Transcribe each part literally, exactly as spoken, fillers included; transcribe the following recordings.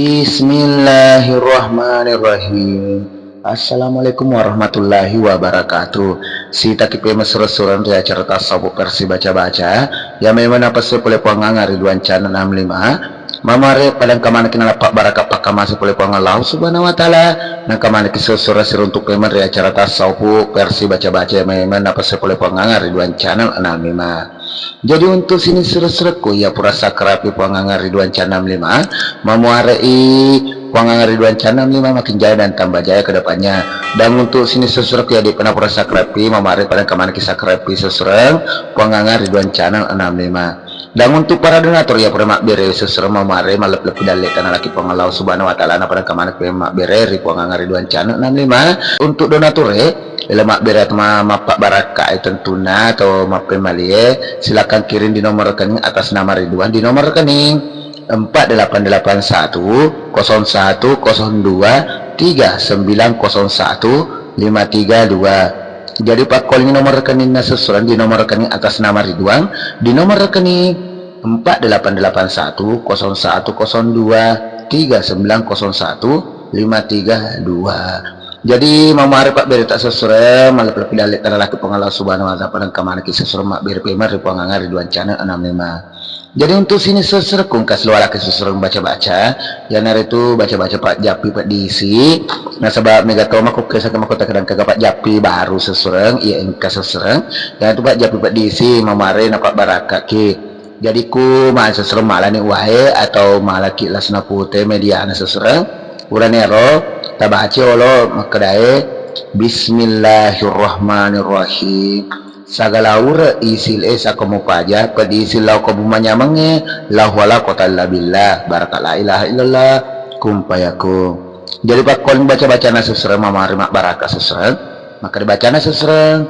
Bismillahirrahmanirrahim. Assalamualaikum warahmatullahi wabarakatuh. Sitaki pemeng sureng-sureng ri acara Tasawuf versi baca-baca, ya memang napassu pole Puang Anga ri duang channel enam lima. Mamare padang kamanaki nalappa baraka pakkamase pole Puang Allah Subhanahu wa Ta'ala. Nangka manaki sureng-sureng siruntuk pemeng ri acara Tasawuf versi baca-baca, ya memang napassu pole Puang Anga ri duang channel enam lima. Jadi untuk sining sureng-surengku iya pura subscribe Puang Anga ri duang channel enam lima, mamuarei Puang Anga ri duang channel enam lima makin jaya dan tambah jaya ke depannya. Dan untuk sining sureng-surengku iya de'pa pura subscribe, mamuarei padang kamanaki subscribe sureng Puang Anga ri duang channel enam lima. Dan untuk para donatur iya pura mabbere sureng mamuarei malleppi-leppi dalle tanalaki Puang Allah Subhanahu wa Ta'ala, na padang kamanaki mabbere ri Puang Anga ri duang channel enam lima. Untuk donature, elo mabbere atau ma-, mappabbarakkai tentunna atau mappemalie, silakan kirim di nomor rekening atas nama Ridwan di nomor rekening empat delapan delapan satu kosong satu kosong dua tiga sembilan kosong satu lima tiga dua. Jadi pakkoling nomor rekeningna sureng di nomor rekening atas nama Ridwan di nomor rekening empat delapan delapan satu kosong satu kosong dua tiga sembilan kosong satu lima tiga dua. Jadi, mamuare pabbereta sureng, malleppi-leppi dalle tanalaki Puang Allah Subhanahu wa Ta'ala, padang kamanaki sureng mabbere pemeng ri Puang Anga ri duang channel enam lima. Jadi, untuk sining sureng-surengku engka siloalaki sureng baca-baca, iyanaritu baca-baca pajjappi peddisi, nasaba mega to makkukkesaki makkutakadang kaga pajjappi baru sureng, iya engka sureng, iyanaritu pajjappi peddisi, mamuare napabbarakaki. Jadi ku mala sureng malani uwae atau malaki lasuna pute mediana sureng. Uranero tabaca olo makkedae, Bismillahirrahmanirrahim. Sagala ure isi le sako mupaja, pedisi lao ko bumanyamengnge, la hawla wala quwwata illa billah, baraka la ilaha illallah, kun fayakun. Jadi pakkoling baca-bacana sureng mamari mabbaraka sureng, maka dibacana sureng.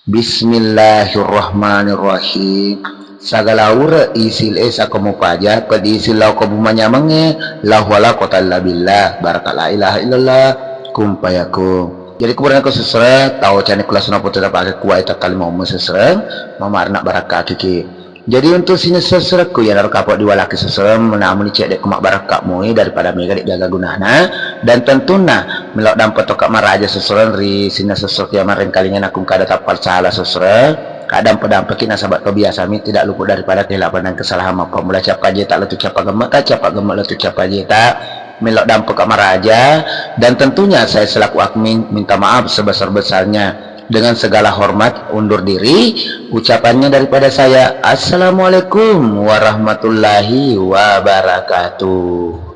Bismillahirrahmanirrahim. Sagala ure isi le sako mupaja, pedisi lao ko bumanyamengnge, la hawla wala quwwata illa billah, baraka la ilaha illallah, kun fayakun. Jadi kuburanako sureng, tau cani kula suna putu tapake kuwai takalima ummu sureng, mamari nabbarakakiki. Jadi untuk sining sureng-surengku iyanaro kapang diwalaki sureng, menamuni cedde ku mabbarakka mui daripada mega de gaga gunana, dan tentunna melo dampa toka maraja sureng ri sining sureng iya marengkalinga nakung kada tappal sala sureng. Kadang pedampeki nasaba to biasami tidak luput daripada kehilapan dan kesalahan mappammula. Cappa jeta lettu cappa gemmeta, cappa gemme lettu cappa jeta. Melo dampeka maraja, dan tentunya saya selaku admin minta maaf sebesar-besarnya. Dengan segala hormat, undur diri. Ucapannya daripada saya, Assalamualaikum warahmatullahi wabarakatuh.